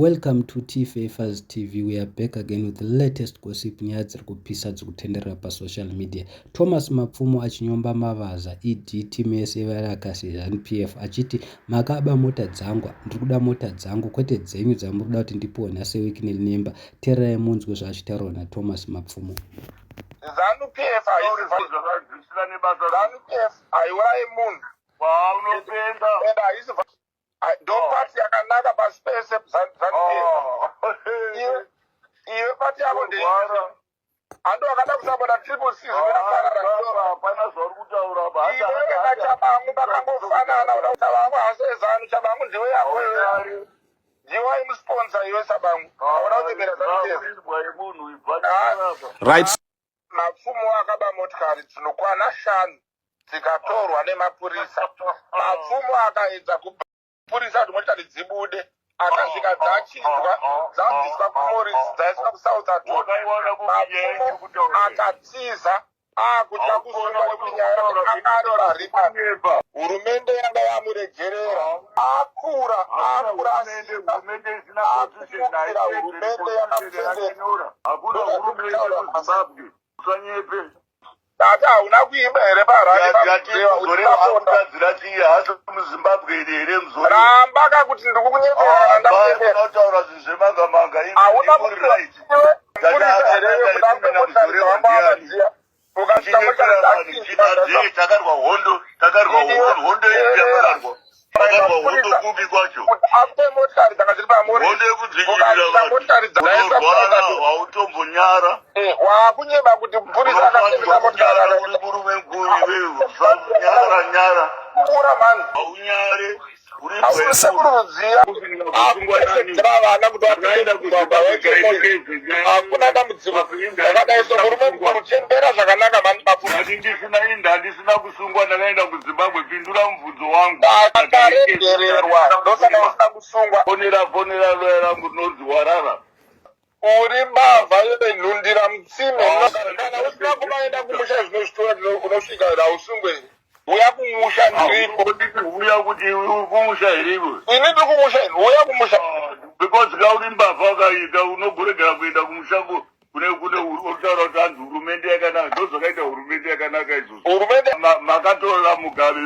Welcome to T Fafers TV. We are back again with the latest gossip, nyaya dziri kupisa dziri kutenderera pasocial media. Thomas Mapfumo achinyomba Mavaza, ED, team yese yevarakasi ZANU-PF achiti makaba mota dzangu, ndiri kuda mota dzangu kwete dzenyu dzamuri kuda kuti ndipiwe nhasi Wicknell Nemba. Tererai munzwe zvaachitaurwa naThomas Mapfumo. ZANU-PF ZANU-PF haiurayi munhu. Paunopenga. Ende haisi ndo pati yakanaka pasi pese ZANU-PF. Iwe iwe pati yako ndei? Ando akada kusapota Triple C zvinoparara. Hapana zvauri kutaura apa. Iwe naChabangu makangofanana. Uda Chabangu haasi weZANU, Chabangu ndiwe yako iwe. Ndiwe waimusponsor iwe Chabangu. Hauna kunyepera ZANU-PF. Imbwa yemunhu, ibva apa. Right. Mapfumo akaba motikari dzinokwana shanu dzikatorwa nemapurisa. Mapfumo akaedza kupurisa kuti motikari dzibude, akasvika dzachinjwa, dzabviswa kuMorris dzaiswa kuSoutherton. Wakaiwana kupi nyaya Mapfumo yekutaura? akatiza akutya kusungwa nekuti nyaya yake akarora remand. Kunyepa. Hurumende yanga yamuregerera, akura akura Hurumende, simba hurumende isina constitution. Akumukira hurumende yakamutendera. Yakanyora. Hakuna hurumende muZimbabwe. Usanyepe. Tata, hauna kuimba here parally paMuzorewa Muzorewa uchisapota? akutadzira chii? Haasi muZimbabwe here Muzorewa? Ramba ka kuti ndiri kukunyepera, ndakunyepera. Kutaura zvinhu zvemanga manga. Hauna Right. mupurisa here kuda kumotikari dzawamba wamadziya ukasvika motikari dzachinjwa? Takarwa hondo, takarwa hondo. Hondo ipi yamakarwa? Takarwa hondo kupi kwacho? Kuti akupe motikari dzanga dziri paMorris, Hondo yekudzvinyirira ukasvika motikari dzaiswa unorwara. kuSoutherton. Hautombonyara. Waakunyeba kuti mupurisa akatengesa motikari. Unofanirwa kunyara, uri murume mukuru iwewe. Nyara, nyara. Kura mani. Haunyare, uri Ausekurudziya akuedzera vana kuti Takaenda vapinde. kuZimbabwe. Hakuna dambudziko rakadai so, murume mukuru, chembera zvakanaka mani, Mapfumo. Ati ndisina inda, handisina kusungwa, ndakaenda kuZimbabwe. Pindura mubvunzo wangu. Akaregererwa, ndosaka usina kusungwa. Fonera, fonera loya rangu rinonzi Warara. Uri mbavha yenhundira mutsime. Kana usina kumaenda kumusha zvinozvitora, unosvika hausungwe. Uya kumusha, ndiriko. Nditi uya kuti uri kumusha here iwe? Ini ndiri kumusha, uya kumusha. Because ka uri mbavha wakaita, unogoregera kuenda kumusha kune utaura kuti hanzi hurumende yakanaka. Ndo zvakaita hurumende yakanaka izvozvo? Hurumende Makatorera Mugabe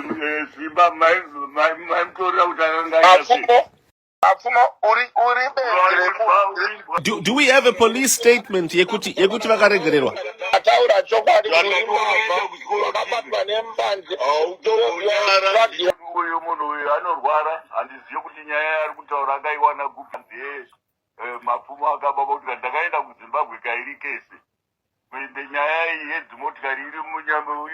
simba, maimutorera kuti akanga aita sei? Mapfumo, Mapfumo, uri benzi remunhu. Do we have a police statement yekuti vakaregererwa? Ataura chokwadi, uri mbavha wakabatwa nembanje. Uyu munhu uyu anorwara. Handizivi kuti nyaya yaari kutaura akaiwana kupi. Ndiye Mapfumo akaba motikari. Ndakaenda kuZimbabwe kairi kese. Ende nyaya iyi yedzimotikari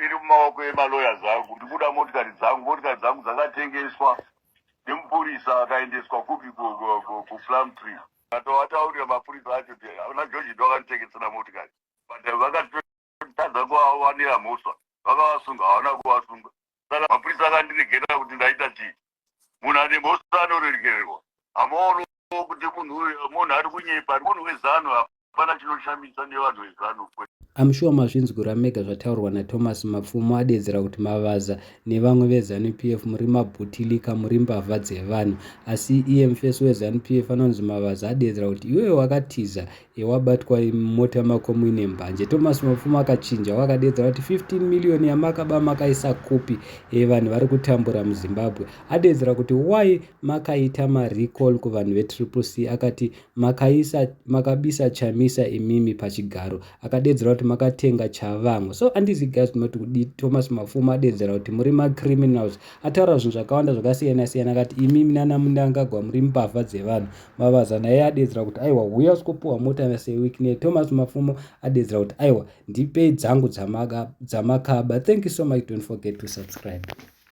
iri mumaoko emalawyers angu. Ndikuda motikari dzangu. Motikari dzangu dzakatengeswa nemupurisa, akaendeswa kupi? KuPlumtree. Atovataurira mapurisa acho kuti ana George ndo akanditengesera motikari, but vakatadza kuvawanira mhosva. Vakavasunga? Havana kuvasunga. Saka mapurisa akandiregerera kuti ndaita chii? Munhu ane mhosva anoregererwa? Hamaono kuti munhu uyu munhu ari kunyepa, munhu weZANU. Hapana chinoshamisa nevanhu veZANU. I'm sure mazvinzwira mega zvataurwa naThomas Mapfumo. Adedzera kuti Mavaza nevamwe veZANU-PF muri mabootlicker, muri mbavha dzevanhu. Asi iye mufesi weZANU-PF anonzi Mavaza adedzera kuti iwewe wakatiza, wabatwa mota mako muine mbanje. Thomas Mapfumo akachinja, wakadedzera kuti 15 million yamakaba makaisa kupi? Vanhu vari kutambura muZimbabwe. Adedzera kuti why makaita marecall kuvanhu veTriple C. Akati makaisa makabisa Chamisa imimi pachigaro. Akadedzera kuti makatenga Chavamwe. So andizi guys, tinoti kudi? Thomas Mapfumo adedzera kuti muri macriminals. Ataura zvinhu zvakawanda zvakasiyana siyana. Akati imimi nana Mnangagwa muri mbavha dzevanhu. Mavaza naye adedzera kuti aiwa, huya usikopiwa mota seWicknell. Thomas Mapfumo adedzera kuti aiwa, ndipei dzangu dzamakaba. Thank you so much, don't forget to subscribe.